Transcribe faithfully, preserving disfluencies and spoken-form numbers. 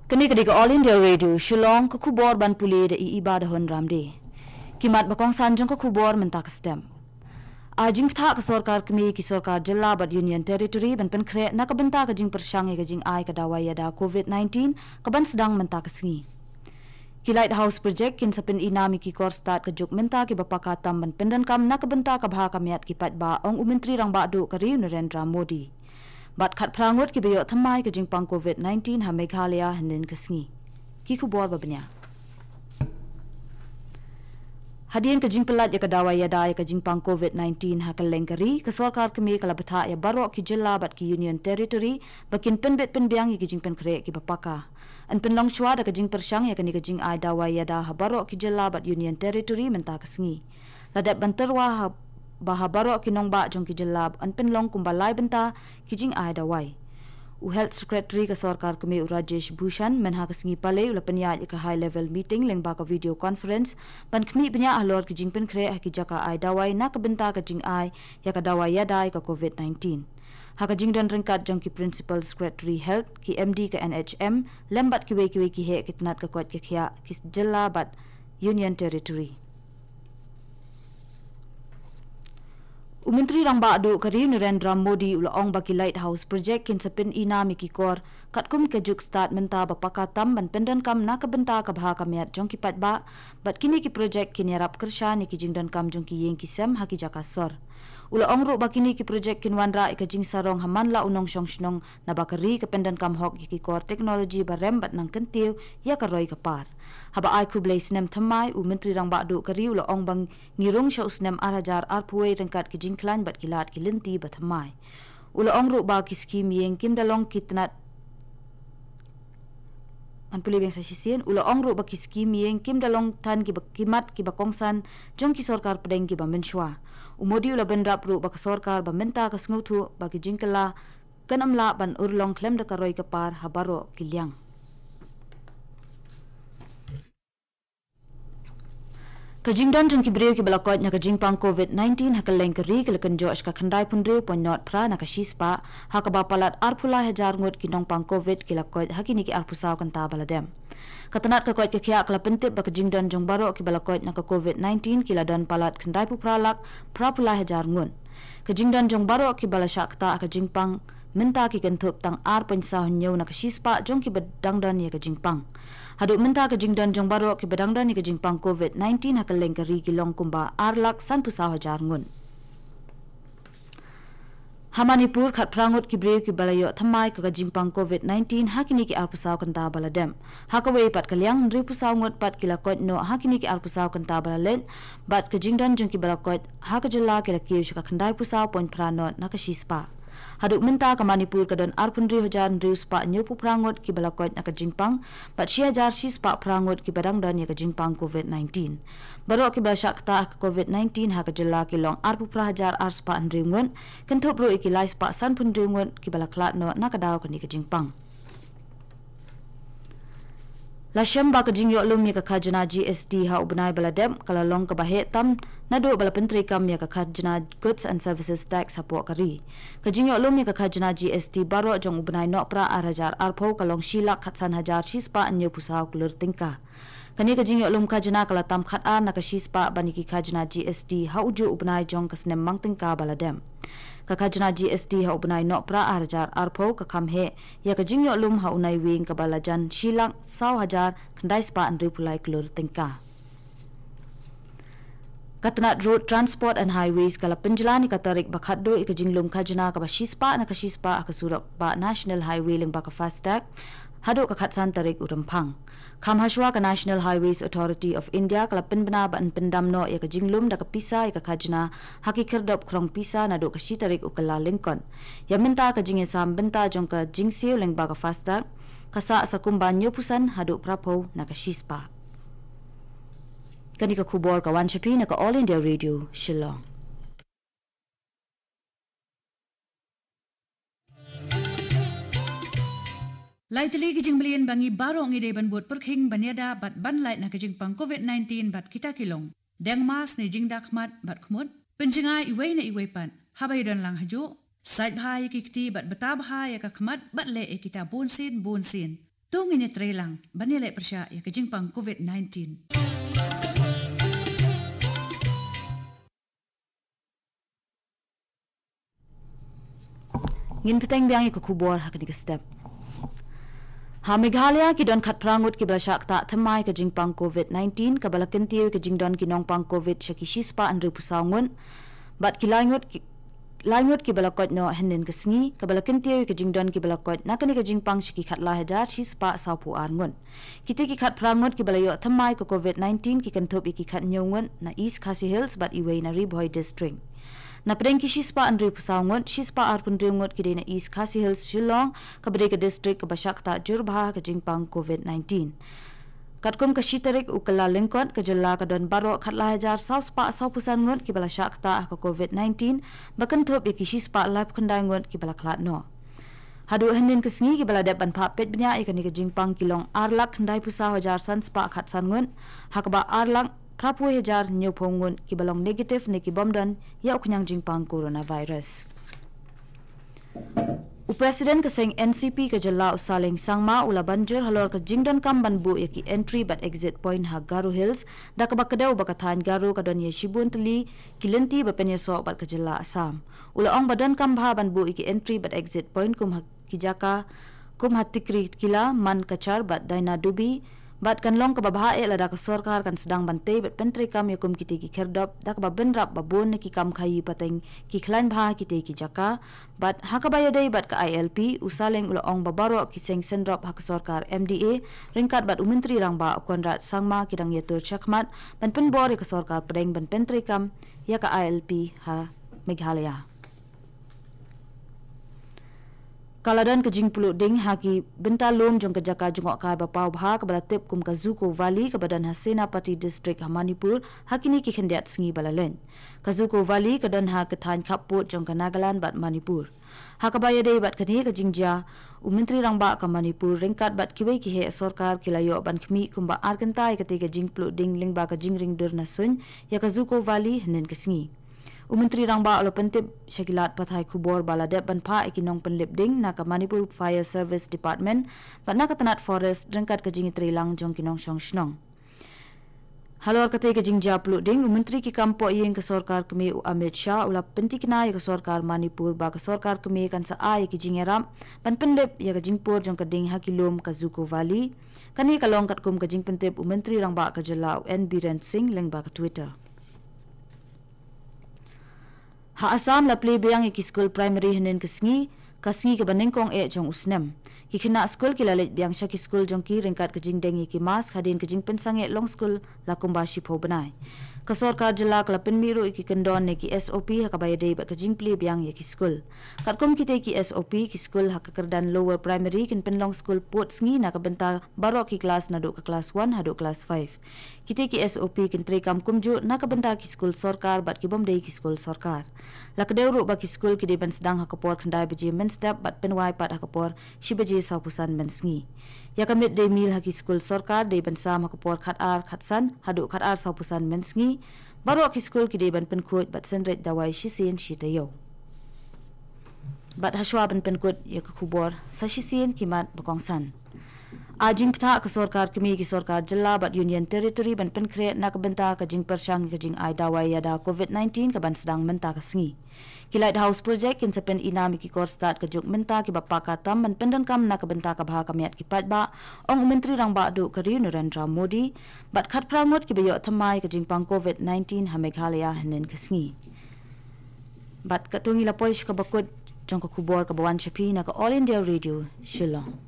Kane ka dei ka All India Radio Shillong, ka khubor ban pule da i Iba da Hon Ramde. Ki mat ba kongsan jong ka khubor mynta ka step. A jingpyntha ka sorkar kmie, ki sorkar jylla bad Union Territory ban pynkhreh na ka bynta ka jingpyrshang ïa ka jingai ka dawai ïada COVID nineteen ka ban sdang mynta ka sngi. Ki Lighthouse Project kin sa pyni nam ïa ki kor stad ka juk mynta kiba paka tam ban pyndonkam na ka bynta ka bha ka miat ki paidbah, ong u Myntri Rangbah Duh ka ri u Narendra Modi. Bad khatphra ngut kiba ïoh thymmai ka jingpang COVID nineteen ha Meghalaya hynnin ka sngi. Ki khubor ba bniah. Hadien ka jingpyllait ïa ka dawai ïada ïa ka jingpang COVID nineteen ha kylleng ka ri, ka sorkar kmie ka la bthah ïa baroh ki jylla bad ki Union Territory ba kin pynbit pynbiang ïa ki jingpynkhreh kiba paka. Yn pynlong shuwa da ka jingpyrshang ïa kane ka jingai dawai ïada ha baroh ki jylla bad Union Territory mynta ka sngi. La dep ban tyrwa ha, ba ha baroh ki nongbah jong ki jylla yn pynlong kumba lai bynta ki jingai dawai. U Health Secretary ka sorkar kmie u Rajesh Bhushan mynha ka sngi Palei u la pynïaid ïa ka high level meeting lyngba ka video conference ban khmih bniah halor ki jingpynkhreh ha ki jaka ai dawai na ka bynta ka jingai ïa ka dawai ïada ïa ka COVID nineteen. Ha ka jingdon ryngkat jong ki Principal Secretary Health, ki M D ka N H M, lem bad kiwei kiwei ki heh ki tnat ka koit ka khiah, ki jylla bad Union Territory. U Myntri Rangbah Duh ka ri u Narendra Modi u la ong ba ki Lighthouse Project kin sa pyni nam ïa ki kor katkum ka juk stad mynta ba paka tam ban pyndonkam na ka bynta ka bha ka miat jong ki paidbah, bad kine ki project kin ïarap kyrshan ïa ki jingdonkam jong ki ïing ki sem ha ki jaka sor. U la ong ruh ba kine ki project kin wanrah ïa ka jingsarong ha man la u nongshong shnong, naba ka ri ka pyndonkam hok ïa ki kor technology ba rem bad nang kyntiew ïa ka roi ka par. Haba ai khublei snem thymmai, u Myntri Rangbah Duh ka ri u la ong ba ngi rung sha u snem ar hajar arphew wei ryngkat ki jingkhlaiñ bad ki lad ki lynti ba thymmai. U la ong ruh ba ki skim ïing kim da long ki tnat Ngan pule biang sa shisien, u la ong ruh ba ki skim ïing kim da long than kiba, ki mat kiba kongsan jong ki sorkar pdeng kiba mynshuwa. U Modi u la bynrap ruh ba ka sorkar ba mynta ka sngewthuh ba ki jingkylla kan ym lah ban urlong khlem da ka roi ka par ha baroh ki liang. Ka jingdon jong ki briew kiba la koit na ka jingpang COVID nineteen ha kylleng ka ri ka la kynjoh sha ka khyndai phew hynriew point nod phra na ka shispah, ha kaba palat arphew lai hajar ngut ki nongpang COVID ki la koit ha kine ki arphew saw kynta ba la dep. Ka tnat ka koit ka khiah ka la pyntip ba ka jingdon jong baroh kiba la koit na ka COVID nineteen ki la don palat khyndai phew phra lak phra phew lai hajar ngut. Ka jingdon jong baroh kiba la shah ktah ha ka jingpang mynta ki kynthup tang ar point saw hynñiew na ka shispah jong kiba dang don ïa ka jingpang. Haduh mynta ka jingdon jong baroh kiba dang don ïa ka jingpang COVID nineteen ha kylleng ka ri ki long kumba ar lak san phew saw hajar ngut. Ha Manipur, khatphra ngut ki briew kiba la ïoh thymmai ka, ka jingpang COVID nineteen ha kine ki arphew saw kynta ba la dep. Ha kawei pat ka liang, hynriew phew saw ngut pat ki la koit noh ha kine ki arphew saw kynta ba la leit, bad ka jingdon jong kiba la koit ha ka jylla ki la kiew sha ka khyndai phew saw point phra nod na ka shispah. Haduh mynta ka Manipur ka don arphew hynriew hajar hynriew spah hynñiew phew phra ngut kiba la koit na ka jingpang, bad shi hajar shi spah phra ngut kiba dang don ïa ka jingpang COVID nineteen. Baroh kiba la shah ktah ha ka COVID nineteen ha ka jylla ki long arphew phra hajar ar spah hynriew ngut, kynthup ruh ïa ki lai spah san phew hynriew ngut kiba la khlad noh na ka daw kane ka jingpang. La shem ba ka jingïoh lum ïa ka khajna GST ha u bnai ba la dep ka la long kaba heh tam naduh ba la pyntreikam ïa ka khajna Goods and Services Tax hapoh ka ri. Ka jingïoh lum ïa ka khajna GST baroh jong u bnai Nohprah ar hajar arphew ka long shi lak khatsan hajar shi spah hynñiew phew saw klur tyngka. Kane ka jingïoh lum khajna ka la tam khatar na ka shispah ban ïa ki khajna GST ha u juh u bnai jong ka snem mang tyngka ba la dep. Ka khajna GST ha u bnai Nohprah ar hajar arphew ka kham heh ïa ka jingïoh lum ha u naiwieng kaba la jan shi lak saw hajar khyndai spah hynriew phew lai klur tyngka. Ka tnat Road Transport and Highways ka la pynjlan ïa ka tarik ba khatduh ïa ka jinglum khajna kaba shispah na ka shispah ha ka surok bah National Highway lyngba ka FASTag haduh ka khatsan tarik u Rymphang. Kham hashwa ka National Highways Authority of India ka la pynbna ban pyndam noh ïa ka jinglum da ka pisa ïa ka khajna ha ki khyrdop khrong pisa naduh ka shi tarik u Kyllalyngkot. Ïa mynta ka jingïasam bynta jong ka jingsiew lyngba ka FASTag ka sah sa kumba hynñiew phew san haduh phra phew na ka shispah. Kane ka khubor ka wan sha phi na ka All India Radio Shillong. Lai tylli ki jingmlien ba ngi baroh ngi dei ban bud pyrkhing ban ïada bad ban lait na ka jingpang COVID nineteen bad kita ki long: deng mask ne jingda khmat bad khmut, pynjngai iwei na iwei pat haba ïadon lang hajuh, sait bha ïa ki kti bad bta bha ïa ka khmat bad leh ïa kita bunsien bunsien. To ngin ïatreilang ban ïaleh pyrshah ïa ka jingpang COVID nineteen. Ngin bteng biang ïa ka khubor ha kane ka step. Ha Meghalaya ki don khatphra ngut kiba la shah ktah thymmai ka jingpang COVID nineteen kaba la kyntiew ïa ka jingdon ki nongpang COVID sha ki shispah hynriewphew saw ngut. Bad ki lai ngut ki lai ngut kiba la koit noh hynnin ka sngi, kaba la kyntiew ïa ka jingdon kiba la koit na kane ka jingpang sha ki khatlai hajar shispah sawphew ar ngut. Kita ki khatphra ngut kiba la ïoh thymmai ka COVID nineteen ki kynthup ïa ki khathynñiew ngut na East Khasi Hills bad iwei na Ri Bhoi District. Na pdeng ki shispah hynriewphew saw ngut, shispah arphew hynriew ngut ki dei na East Khasi Hills Shillong, kaba dei ka district kaba shah ktah jur bha ka jingpang COVID nineteen. Katkum ka shi tarik u Kyllalyngkot, ka jylla ka don baroh khatlai hajar sawspah sawphew san ngut kiba la shah ktah ha ka COVID nineteen, ba kynthup ïa ki shispah laiphew khyndai ngut kiba la khlad noh. Haduh hynnin ka sngi kiba la dep ban phah peit bniah ïa kane ka jingpang ki long ar lak khyndaiphew saw hajar san spah khatsan ngut, ha kaba ar lak phraphew hajar hynñiewphew ngut kiba long negative ne ki bym don ïa u khñiang jingpang coronavirus. U President ka seng N C P ka jylla u Saleng Sangma u la ban jur halor ka jingdonkam ban buh ïa ki entry bad exit point ha Garo Hills, da kaba kdew ba ka thaiñ Garo ka don ïa shibun tylli ki lynti ba pynïasoh bad ka jylla Assam. U la ong ba donkam bha ban buh ïa ki entry bad exit point kum ha ki jaka kum ha Tikrikilla, Mankachar bad Dainadubi, bad kan long kaba bha eh lada ka sorkar kan sdang ban tei bad pyntreikam ïa kum kitei ki khyrdop, da kaba bynrap ba bun na ki kam khaïi pateng ki khlaiñ bha ha kitei ki jaka. Bad ha kaba ïadei bad ka I L P, u Saleng u la ong ba baroh ki seng sendrop ha ka sorkar M D A ryngkat bad u Myntri Rangbah u Conrad Sangma ki dang ïatur shakhmat ban pynbor ïa ka sorkar pdeng ban pyntreikam ïa ka I L P ha Meghalaya. Ka la don ka jingpluh ding ha ki bynta lum jong ka jaka jngohkai ba paw bha kaba la tip kum ka Zuko Valley kaba don ha Senapati District ha Manipur ha kine ki khyndiat sngi ba la leit. Ka Zuko Valley ka don ha ka thaiñ khappud jong ka Nagaland bad Manipur. Ha kaba ïadei bad kane ka jingjia, u Myntri Rangbah ka Manipur ryngkat bad kiwei ki heh sorkar ki la ïoh ban khmih kumba ar kynta ïa katei ka jingpluh ding lyngba ka jingringdur na suiñ ïa ka Zuko Valley hynnin ka sngi. U Myntri Rangbah u la pyntip sha ki lad pathai khubor ba la dep ban phah ïa ki nongpynlip ding na ka Manipur Fire Service Department bad na ka tnat Forest ryngkat ka jingïatreilang jong ki nongshong shnong. Halor katei ka jingjia pluh ding, u Myntri ki kam pohïing ka sorkar kmie u Amit Shah u la pyntikna ïa ka sorkar Manipur ba ka sorkar kmie kan sa ai ïa ki jingïarap ban pynlip ïa ka jingpur jong ka ding ha ki lum ka Zuko Valley. Kane ka long katkum ka jingpyntip u Myntri Rangbah ka jylla u N Biren Singh lyngba ka Twitter. Ha Assam la plie biang ïa ki skul primary hynnin ka sngi, ka sngi kaba nyngkong eh jong u snem. Ki khynnah skul ki la leit biang sha ki skul jong ki ryngkat ka jingdeng ïa ki mask hadien ka jingpynsangeh long skul la kumba shiphew bnai. Ka sorkar jylla ka la pynmih ruh ïa ki kyndon ne ki S O P ha kaba ïadei bad ka jingplie biang ïa ki skul. Katkum kitei ki S O P, ki skul ha ka kyrdan lower primary kin pynlong skul pud sngi na ka bynta baroh ki klas naduh ka klas one haduh klas five. Kitei ki S O P kin treikam kumjuh na ka bynta ki skul sorkar bad ki bym dei ki skul sorkar. La kdew ruh ba ki skul ki dei ban sdang ha ka por khyndai baje mynstep bad pynwai pat ha ka por shi baje sawphew san mynsngi. Ïa ka mid day meal ha ki skul sorkar dei ban sam ha ka por khatar khatsan haduh khatar sawphew san mynsngi. Baroh ki skul ki dei ban pynkhuid bad synreit dawai shisien shi taïew. Bad hashwa ban pynkut ïa ka khubor, sa shisien ki mat ba kongsan. Ai jingpynthah ka sorkar kmie, ki sorkar jylla bad Union Territory ban pynkhreh na ka bynta ka jingpyrshang ka jingai dawai ïada COVID nineteen ka ban sdang mynta ka sngi. Ki Lighthouse Project kin sa pynïnam ïa ki kor stad ka juk mynta kiba paka tam ban pyndonkam na ka bynta ka bha ka miat ki paidbah, ong u Myntri Rangbah duh ka ri u Narendra Modi, bad khatphra ngut kiba ïoh thymmai ka jingpang COVID nineteen ha Meghalaya hynnin ka sngi. Bad katto ngi la poi sha kaba kut jong ka khubor kaba wan sha phi na ka All India Radio Shillong.